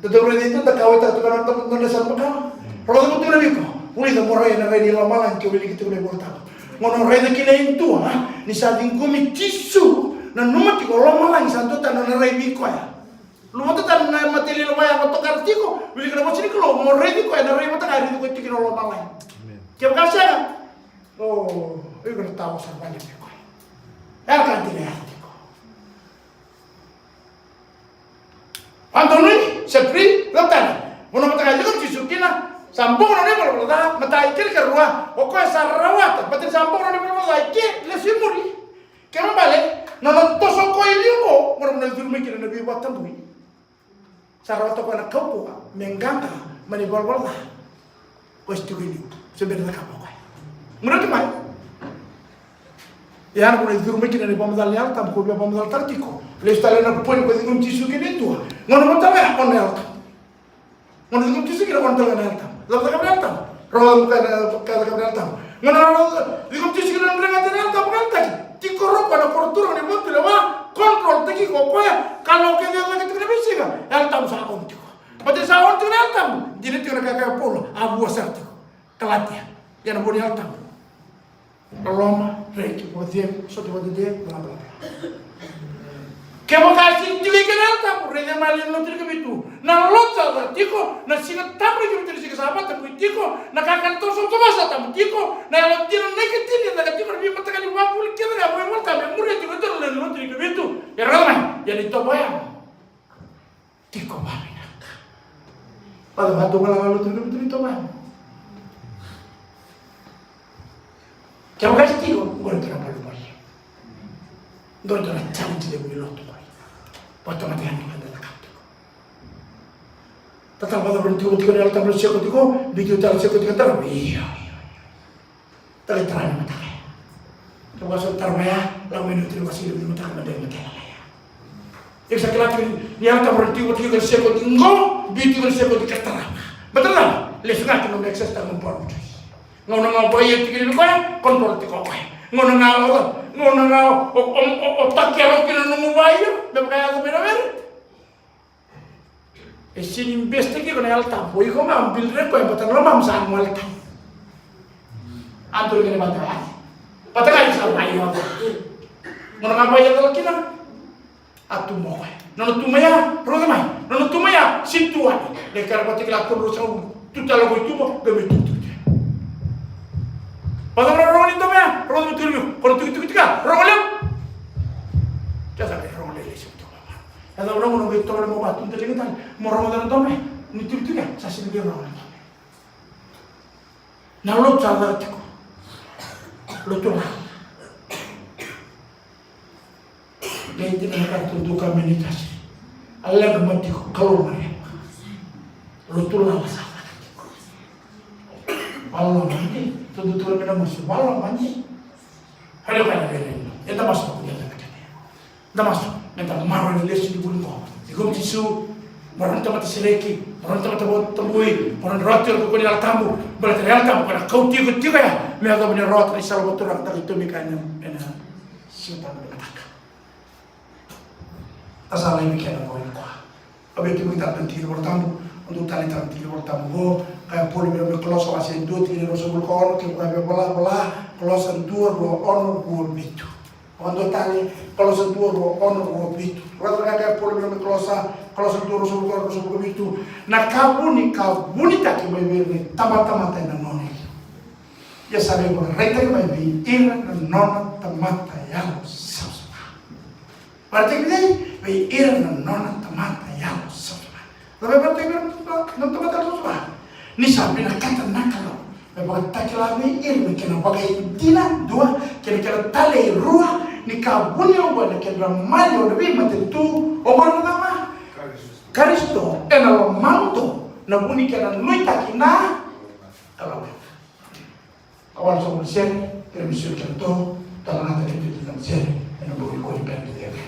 Da dau raica e dua, da kauwaitaka tu ga na noda, noda sa maka. Rogoca mo tukuna vei iko. Vulica mo rai ena rai ni lomalagi ke wiliki tiko na iVolatabu. Gauna o raica kina e dua, a, ni sa ciqomi Jisu, nanuma tiko lomalagi sa duatani na rai vei koya. Luvata tani na matailalai vaya mo tokara tiko, wilika na vosa ni Kalou, mo raici koya na rai vata ga e raici koya tiko kina lomalagi. Kevaka sega, o, iko na tawa sa vale vei koya. Era ka dina ya tiko. Antonui, Sepri, Lautani. Vanua mataka e lako Jisu kina, sa boko na nona ivalavala ca, matai kei na karua, o koya sa rawata, baleta ni sa boko na nona ivalavala ca, e ke lesu i muri. Kena bale, nona toso o koya i liu oqo, mora mona curu mai kina na veivakatabui. Sa rawata o koya na kaukauwa, me qaqa, mai na ivalavala ca. Koya se tiko i liu, se bera ni cakava o koya. Mura tu mai. Ia na vuna e curu mai kina na ivakamacala ni Yalo Tabu, ko via vakamacalataka tiko. Lesu tale na point ko ciqomi Jisu kina e dua. Gauna vata ga ya, o na Yalo Tabu. Gauna ciqomi Jisu kina, o na tale ga na Yalo Tabu. Cava cakava na Yalo Tabu? Rogoca na ka e cakava na Yalo Tabu. Gauna ciqomi Jisu kina, na dregata na Yalo Tabu, ka yalataki. Tiko rogo na koro turaga ni vakatulewa, control taki ko koya, ka lako kece cake tiko na veisiga. Yalo Tabu sa on tiko. Baleta sa on tiko na Yalo Tabu, dina tiko na ka e kaya o Paula, a vua sara tiko. Kalatia, ia na vua ni Yalo Tabu. Loloma, reki, vakacegu, soti vakadede, bla, bla, bla. Kevaka e sega ni tiko ike na Yalo Tabu, raica mai na lewe ni lotu ni Kavitu. Na lotu sa caka tiko, na Siga Tabu ni Kavitu, na siga sa vakataki tiko, na kakana toso sa vakataki tiko, na yalo dina na ikatini e caka tiko, na veimataqali vakavuvuli kece ga, veimataqali e muria tiko e dua na lewe ni lotu ni Kavitu. Ia raica mai, ia ni tovo ya. Tiko vakavinaka. Vaka, vaka, dou kila na lotu ni Kavitu ni tovo ya. Kevaka e tiko, qori dua na valu qori. Qori dua na challenge levu ni lotu qori. Vakatamata yani ka da cakava tiko. Tatala vakavinaka tiko, tiko na Yalo Tabu na seko tiko, biuti tale seko tiko, tara. Io, io, io. Tara, tara na mataka ya. Kevaka so tara mai ya, lako mai na oti na wase ni mataka, mada na mataka ya. Iko sa kila tiko ni Yalo Tabu ra tiko, tiko na seko tiko qo, biu tiko na seko tiko, tara. Mataka, lesu ga ki na nomu access, tara na nomu power. Gauna ga o vakaio tiko kina vei koya, control tiko o koya. Gauna ga o, gauna ga o, o, o, o, o takero kina na nomu vakaio, me vakayaco mai na were. E sega ni best tiko na Yalo Tabu, o iko ga o build-taka koya, baleta na lomamu sa nomu Yalo Tabu. A duru kina vata ga. Vata ga ni sa mai o. Gauna ga mai ya tale kina. A tu mai o koya. Nona tu mai ya, rogoca mai. Nona tu mai ya, sega ni tu wale. Lai kera vata kila tu, rogoca, tu tale o koya i tuba, qai mai tu, tu, tu. Vata ga na rogo ni tu mai ya, rogoca mai tu, ko na tuki, tuki, tuki, rogo levu. Kesa qai rogo levu, levu, levu, tu mai ya. Yacova na gauna o qai tovolea mo vakatukuna tale, mo rogoca na domo, ni tukituki, sa sega ni qai rogo na domo. Na lotu sa caka tiko. Lotu lala. Qai dina na ka tu duka me ni tasi. A leqa mai tiko, Kalou mai. Lotu lala sa caka tiko. Vakaloloma ni, tu duka me na masu, vakaloloma ni. Haleluya, haleluya. Eda masu, eda masu. Da masu, meda maroroya na lesu ni vuli qo. Ciqomi Jisu, mo rau na tamata sereki, mo rau na tamata vakatabui, mo rau na rawati ira ko ni Yalo Tabu, baleta na Yalo Tabu ko na kauti iko tiko ya, me yacova ni rawata na isala vakaturaga, da qai tomika ena, ena Siga Tabu ni mataka. Da sa lai vei keda qo nikua. Au via tukuna tale na tikina Volatabu, au dau taleitaka na tikina Volatabu qo, kaya o Paula vei ira mai Kolosa wase e dua, tikina e ruasagavulu ka ono, kevaka via vola, vola, Kolosa dua, rua, ono, rua, vitu. Vakadua tale, Kolosa dua, rua, ono, rua, vitu. Rogoca na ka e kaya o Paula vei ira mai Kolosa, Kolosa dua, ruasagavulu ka ono, ruasagavulu ka vitu. Na ka vuni ka vunitaki mai vei ira na itabatamata ena nona i. Ia sa veivakaraitaki mai vei ira na nona tamata yalosavasava. Vakaraitaki vei, vei ira na nona tamata yalosavasava. Na veivakaraitaki vei ira na tamata yalosavasava. Ni sa vinakata na Kalou me vakatakila vei ira na kena vakaidina dua kei na kena talei rua, ni ka vuni oqo ena kedra maliwa na veimatanitu, oqo na cava? Karisito. Ena lomamudou, na vu ni kena nuitaki na Kalou. Au a lako sobu na sere, kei na misiri kei na to, tala na tale ni tale na sere, ena bogi ni kori pena ni teve.